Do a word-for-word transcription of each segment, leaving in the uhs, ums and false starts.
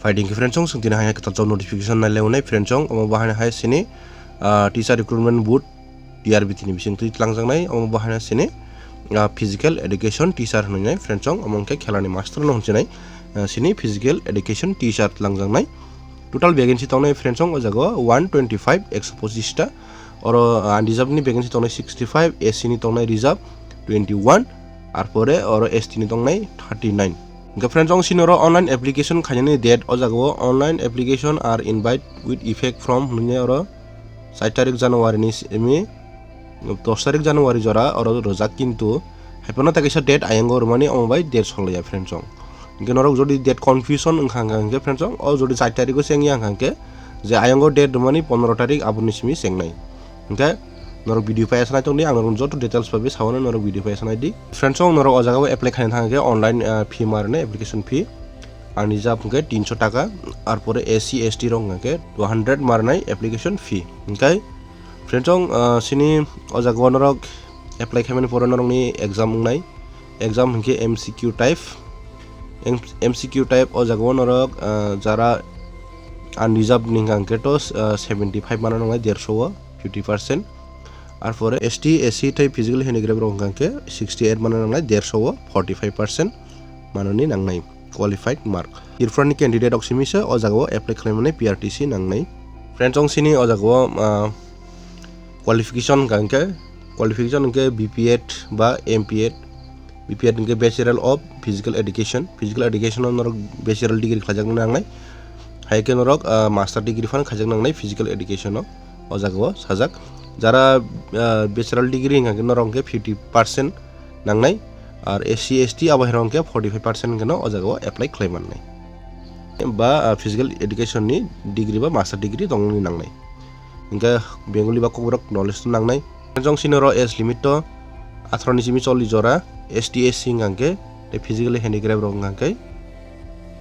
Phaidi hwnkhe friends, chwng tini hai kwtal job notification nai lai wngnai friends, omo bo haino hai sini, ah, teacher recruitment board, T R B T ni bising twi twlangjaknai, omo bo haino sini, ah, physical education teacher hwnwi nai friends, omo hwnkhe khelani master no hwnwi nai, ah, sini physical education teacher twlangjaknai. Total vacancy tongnai friends, o jaga o one twenty five, ekso pochis ta. Oro, ah, unreserved ni vacancy tongnai sixty five, S C ni tongnai reserve twenty one, arpore oro S T ni tongnai thirty nine. Hwnkhe friends, chwng sini oro online application khainani date o jaga o, "Online application are invite with effect from," hwnwi oro char tarik January ni simi dos tarik January jora oro rwjak, kintu haiphano ta kaisa date ayang o rwmani, omo bai date solya friends, chwng. Hwnkhe norok jodi date confusion wngkha hwnkha hwnkhe friends, o jodi char tarik o chengya hwnkha hwnkhe je ayang o date rwmani pondro tarik aboni simi chengnai. Hwnkhe norok video paisa nai tongdi, ang norok joto details bai sawi norok video paisa nai di. Friends, chwng norok o jaga o apply khaina thang khe online, ah, fee ma rwnai, application fee. Unreserved hwnkhe tinso taka, arpore S C S T rok hwnkha khe two hundred ma rwnai application fee. Hwnkhe friends, chwng, ah, sini o jaga o norok apply khaimani pore norokni exam wngnai. Exam hwnkhe M C Q type. M-, M C Q type o jaga o norok, ah, jara unreserved ni hwnkha hwnkhe to, ah, seventy five ma rwnai, derso o fifty percent. Arpore S T, S C tei physically handicap rok hwnkha hwnkhe sixty eight ma rwnai, derso o forty five percent manani nangnai qualified mark. Tripura ni candidate rok simi se o jaga o apply khlaimani P R T C nangnai. Friends, chwng sini o jaga o, ah, qualification hwnkha hwnkhe, qualification hwnkhe B P Ed ba M P Ed. B P Ed hwnkhe Bachelor of Physical Education. Physical Education o norok bachelor degree khlaijak nangnai. Hai khe norok, ah, master degree phano khaijak nangnai physical education o. O jaga o sajak. Jara, ah, bachelor degree hwnkha khe norok hwnkhe fifty percent nangnai. Ar S C S T abo hai rok hwnkhe forty five percent hwnkhe no o jaga o apply khlai mannai. Ba, ah, physical education ni degree ba master degree tongmani nangnai. Hwnkhe Bengali ba Kokborok knowledge no nangnai. Chwng sini oro age limit to atharo ni simi chollish jora, S T, S C hwnkha hwnkhe, tei physically handicap rok hwnkha hwnkhe,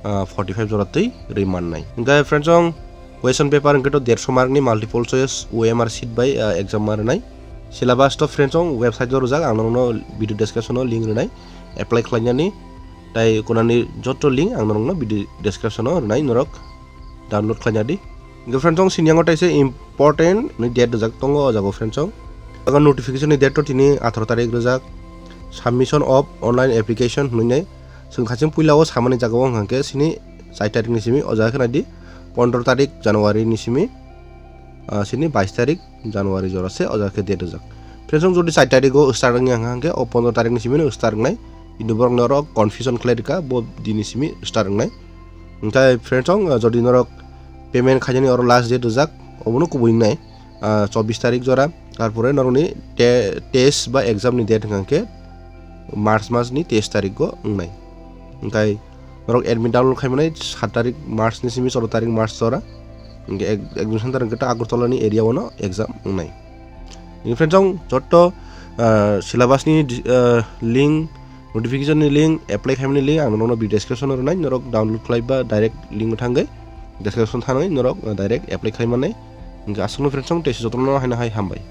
ah, forty five jora twi rwi mannai. Hwnkhe friends, chwng question paper hwnkhe to derso mark ni multiple choice O M R sheet bai, ah, exam ma rwnai. Syllabus to friends, chwng website o rwjak, ang norokno video description o link rwnai apply khlainani, tei kunani joto link ang norokno video description o rwnai, norok download khlaina di. Hwnkhe friends, chwng sini yango taisa important ni date rwjak tongo o jaga o friends, chwng. Aga notification ni date to tini atharo tarik rwjak. Submission of online application hwnwi nai. Chwng khaching puila o samani jaga o hwnkha hwnkhe sini char tarik ni simi o jaga khe nai di. Pondro tarik January ni simi, ah, sini bais tarik January jora se o jaga khe date rwjak. Friends, chwng jodi char tarik o start wngya hwnkha hwnkhe o pondro tarik ni simi no start wngnai. Kintu borok no oro confusion khlai rwkha, bo din ni simi start wngnai. Hwnkhe friends, chwng, ah, jodi norok payment khainani oro last date rwjak, obono kubui wngnai, ah, chobbish tarik jora. Tarpore norokni te-, test ba exam ni date hwnkha hwnkhe March mas ni teis tarik o wngnai. Hwnkhe norok admit download khai manai sat tarik March ni simi choudo tarik March jora. Hwnkhe ek-, exam center hwnkhe ta Agartala ni area o no exam wngnai. Hwnkhe friends, chwng joto, ah, syllabus ni di-, ah, link, notification ni link, apply khaimani link ang norokno video description o rwnai, norok download khlai ba direct link o thangwi description thangwi norok, ah, direct apply khlai mannai. Hwnkhe aswkno friends, chwng tei jotono haino hai hambai.